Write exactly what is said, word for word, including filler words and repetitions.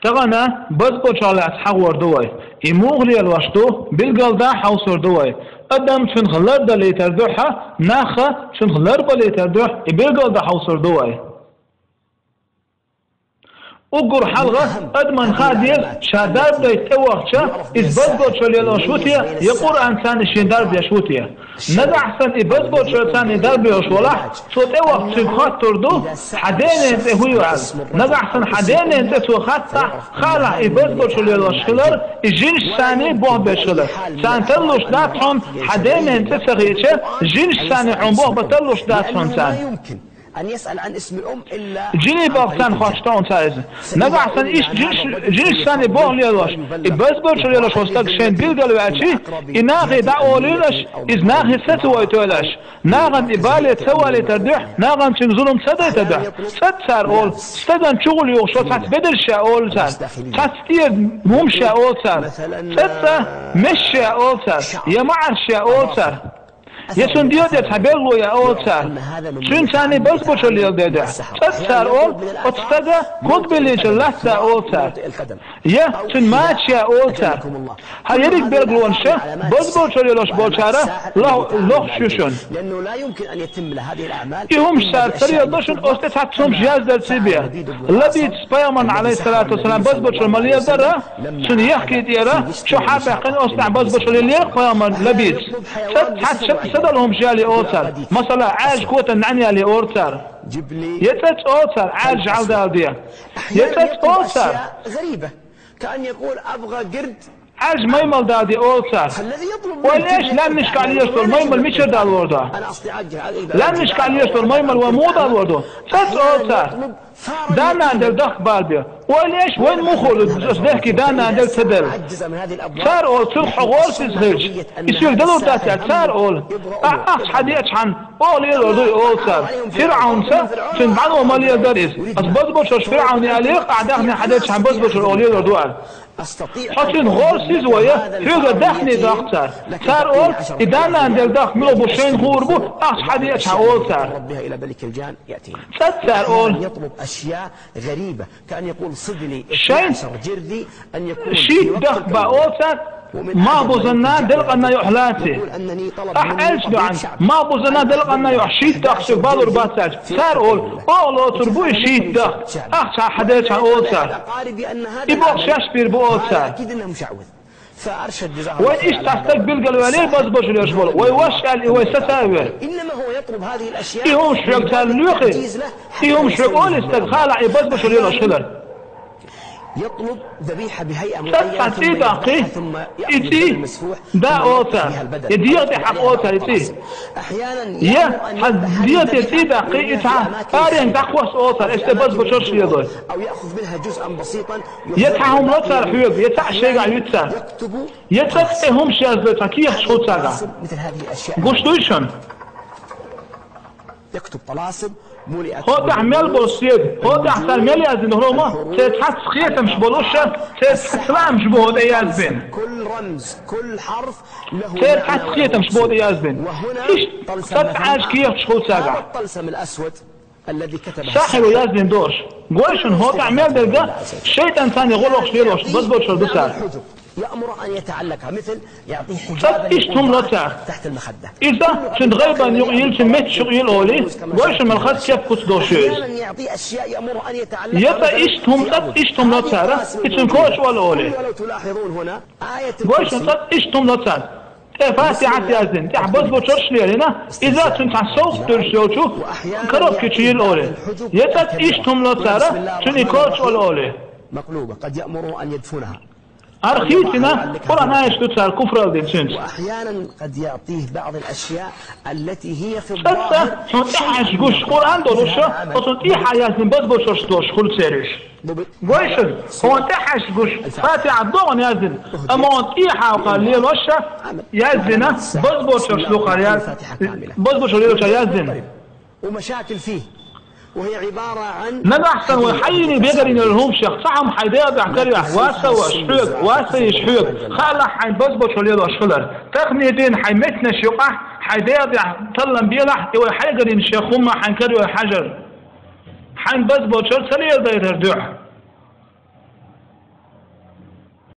Тахана бозбуунчаллаца хьагӀор ду вай. И муха лелош ду, билгалда хьовсур ду вай. Адам цунах лардалийтар дуьхьа, наха цунах ларбалийтар дуьхьа, и билгалда хьовсур ду вай. Уггар хьалха адаман хаа деза, ша дарба дайта тӀевахча, иза бозбуунчалла лелош ву те, я Къуръан царна шен дарба деш ву те. Нагахь санна и бозбуунчалла царна дарба йолуш валахь, цо тӀевахча цуьнга хоттур ду, хьан денен цӀе хӀу ю аьлла. Нагахь санна хьан денен цӀе цо хаттахь, хаалахь и бозбуунчалла лелош хилар, и жинаш санна болх беш хилар. Царна таллуш дац хьуна, хьан денен цӀе ца хетча, жинаш санна хьуна болх бан таллуш дац хьуна царна. Жинийн балха царна хоттуш ду хьуна цара иза. Нагахь санна иштта жинаш, жинаш санна болх лелош, и бозбуунчалла лелош волу стаг шайна билгалваьлча, и нахе дӀаолийла аша, иза нахе сацавойтийла аша. Нахана и бале ца валийтар дуьхьа, нахана цуьнга зулам ца дайтар дуьхьа. ЦӀа цара олу, стагана чугӀула юхуш йолу цхьацца бедарш ша олу цара. Цхьацца тӀера хӀумаш ша олу цара. ЦӀа меш ша олу цара, я маӀарш ша олу цара. Я цунна дегӀа тӀе цхьа белхало ян олу цара. Цуьнан царний бозбуунчалла леладе дуьхьа. ЦӀа цара олу, оцу стага ког биллинчалла латтаде олу цара. Я цуьнан мача ян олу цара. Хьан ерриг белгалонаш бозбуунчалла лелош болчара лох-, лохуш ю шуна. И хӀумаш цара ца леладо шуна, оцу тӀе цхьацца хӀумаш яздарций бен. Лабида пайхамарна, Ӏалайхиссалату вассалам, бозбуунчалла ма леладара, цуьнан ехке тӀера чохь а баьккхина, оцу тӀехь бозбуунчалла лелаелира пайхамарна Лабида. ЦӀа цхьацца садаьлла хӀумаш ялий олу цара. Масала, Ӏаьржа котанна нӀаьна ялий олу цара. Я цӀа цӀа олу цара, Ӏаьржа хьалдаладе. Я цӀа цӀа олу цара. Ӏаьржа маймал даладе олу цара. Ойла еш, лаьмнашкахь лелаш долу маймал мичара далор ду? Лаьмнашкахь лелаш долу маймал вайн муха далор ду? ЦӀа цӀа олу цара. Да-нана делла дахка балабе. Ойла еш, вайна муха хуьлу, аса дехке да-нана делла ца делла. Цара олу, цунах хьо гӀорасиз хилча, и соьга далур дац аьлла, цара олу. Ахь ахча хьан деачхьана, оха лелор ду и олу цара. ФирӀавнца цуьнан бӀаьно ма леладара иза. Аса бозбуунчаллаш ФирӀавне алийра, ахь даьхни хьан делчхьана бозбуунчалла оха лелор ду аьлла. Хьо цуьнан гӀорасиз вай, хьоьгара даьхни доккху цара. Цара олу, и да-нана делла дахка мила бу шайна хуур бу, ахча хьан деачхьана олу цара. ЦӀа цара олу. Шайн шийтта дахка бан олу цара, малхбузанна делкъанна юкъахь лаций. Ахь аьлча дуьхьал, малхбузанна делкъанна юкъахь шийтта дахка соьга балур бац аьлча, цара олу, оха лоцур бу и шийтта дахка, ахча хьан делчхьана олу цара. И боху шаьш бийр бу олу цара. Вайна иштта цхьа стаг билгалваьллера бозбуунчалла лелош волу, вай ваша аьлла и вай сацавера. И хӀумаш хьоьга цара лоьхий, и хӀумаш хьоьга олий стага хаалахь и бозбуунчалла лелош хилар. ЦӀа цхьа цӀий даккхий, и цӀий да олу цара, я дегӀа тӀе хьакха олу цара и цӀий. Я хьан дегӀа тӀе цӀий даккхий, и цхьа аренга дӀакхосса олу цара, аса тӀе бозбуунчаллаш лелой. Я цхьа хӀума ло цара хьоьга, я цхьаъ шайгахь юьту цара. Я цӀа цӀе хӀумаш яздой цхьа кехаташ хуьлу цигахь. Гуш дуй шуна? ХӀокху тӀехь мел болу седа, хӀокху тӀехь цара мел яздина хӀума, церан цхьацца кхетамаш болуш, церан цхьацца лаамаш бу хӀокху тӀе язбина. Церан цхьацца кхетамаш бу хӀокху тӀе язбина. Иштта цӀа цӀе Ӏаьржа кехаташ хуьлу цигахь. Сахьиро яздина долуш. Гой шуна, хӀокху тӀехь мел дерг а, шайтӀан царна гӀо лохуш лелош, бозбуунчалла ду цара. ЦӀа иштта хӀума ло цара. Иза цуьнан гӀайбан юкъа йилла, цуьнан метташ юкъа йилла олий, гой шуна, мел хаза кеп куц долуш ю иза. Я цӀа иштта хӀума, цӀа иштта хӀума ло цара, и цуьнан коча олу олий. Гой шуна, цӀа иштта хӀума ло цара. ТӀе Фатихьат яздина, тӀехь бозбуунчаллаш лелийна, иза цуьнан цхьа совгӀат дуьрзуш йолчу коробке чу йилла олий. Я цӀа иштта хӀума ло цара, цуьнан и коча олу олий. Архитина, Къуръан аяташ ду цара куфралла дина цуьнца. ЦӀа цӀа хьуна тӀехьаьжча гуш Къуръан долуш, оцунна тӀехьа яздина бозбуунчаллаш долуш хуьлу церан уьш. Гой шуна, хьуна тӀехьаьжча гуш, Фатихьат догӀана яздина, амма хьуна тӀехьа кхара лелош яздина, бозбуунчаллаш ду кхара яз-, бозбуунчалла лелочара яздина. Нагахь санна вай хьайна бегарийна йолу хӀумаш яхь, цхьа хӀума хьайн дегӀа тӀехь каравехь, вац сан ваша хьоьга, вац сан йиша хьоьга, хаалахь хьайн бозбуунчалла лелош хилар. Таханлерчу дийнахь хьайн меттанаш юкъахь, хьайн дегӀа тӀехь таллам белахь, и вай хьайгарийна шех хӀума хьайн караве хьажар. Хьайн бозбуунчалла ца леладайтар дуьхьа.